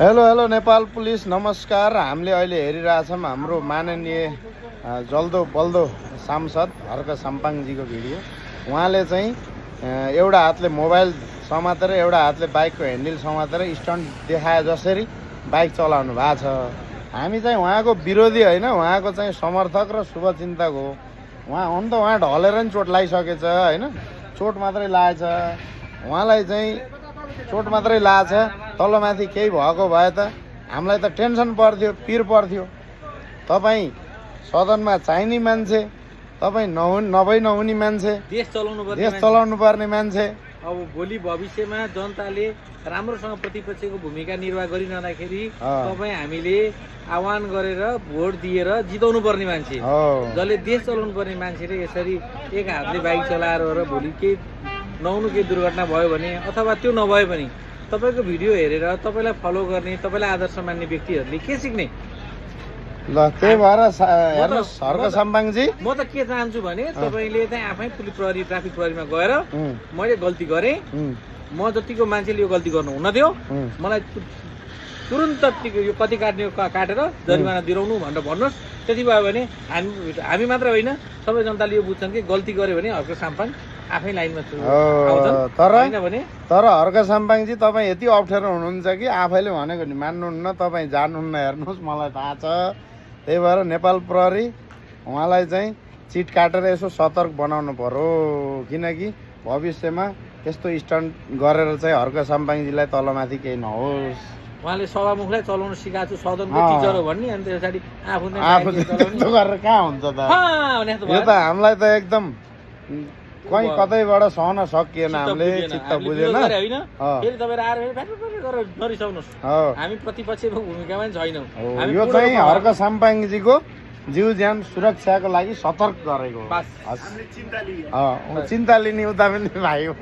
Hello hello Nepal police नमस्कार। हामीले अहिले हेरिरहेछौँ हाम्रो माननीय जल्दो बल्दो सांसद हर्क साम्पाङजीको भिडियो। उहाँले चाहिँ एउटा हातले मोबाइल समातेर एउटा हातले बाइकको ह्यान्डल समातेर स्टन्ट देखाए जसरी बाइक चलाउनु भएको छ। हामी चाहिँ उहाँको विरोधी होइन, उहाँको चाहिँ समर्थक र शुभचिन्तक हो। उहाँ ढलेर नि चोट लगाइसकेछ होइन, चोट मात्रै लागेछ उहाँलाई चाहिँ, चोट मात्रै लागेछ। तलमाथि केही भएको भए त हामीलाई त टेन्सन पर्थ्यो, पिर पर्थ्यो। तपाईँ सदनमा चाहिने मान्छे, तपाईँ नहुने मान्छे, देश चलाउनु पर्ने मान्छे। अब भोलि भविष्यमा जनताले राम्रोसँग प्रतिपक्षको भूमिका निर्वाह गरिरहँदाखेरि तपाईँ हामीले आह्वान गरेर भोट दिएर जिताउनु पर्ने मान्छे, जसले देश चलाउनु पर्ने मान्छेले यसरी एक हातले बाइक चलाएर भोलि केही नहुनु केही दुर्घटना भयो भने अथवा त्यो नभए पनि तपाईँको भिडियो हेरेर तपाईँलाई फलो गर्ने, तपाईँलाई आदर्श मान्ने व्यक्तिहरूले के सिक्ने? ल त्यही भएर हेर्नुहोस् हर्क साम्पाङजी, म त के चाहन्छु भने तपाईँले चाहिँ आफै पुलिस प्रहरी ट्राफिक प्रहरीमा गएर मैले गल्ती गरेँ, म जतिको मान्छेले यो गल्ती गर्नु हुन दियो, मलाई तुरुन्त यो कति काट्ने काटेर जरिमाना दिलाउनु भनेर भन्नुहोस्। त्यति भयो भने हामी मात्र होइन सबै जनताले यो बुझ्छन् कि गल्ती गर्यो भने हर्क साम्पाङ आफै लाइनमा तर हर्क साम्पाङजी तपाईँ यति अप्ठ्यारो हुनुहुन्छ कि आफैले भनेको नि मान्नुहुन्न, तपाईँ जान्नुहुन्न। हेर्नुहोस् मलाई थाहा छ। त्यही भएर नेपाल प्रहरी उहाँलाई चाहिँ चिट काटेर यसो सतर्क बनाउनु पर्यो, किनकि भविष्यमा यस्तो स्टन्ट गरेर चाहिँ हर्क साम्पाङजीलाई तलमाथि केही नहोस्। उहाँले सभामुखलाई चलाउन सिकाएको छु, सदनको टिचर हो भन्ने, अनि त्यसपछि आफू गरेर कहाँ हुन्छ त? यो त हामीलाई त एकदम कहीँ कतैबाट सहन सकिएन, हामीले चित्त बुझेन। फेरि तपाईँ आएर नरिसाउनुहोस्, हामी प्रतिपक्षको भूमिकामा छैनौँ। यो चाहिँ हर्क साम्पाङजीको जीव ज्यान सुरक्षाको लागि सतर्क गरेको चिन्ता लिने उता पनि भाइ हो।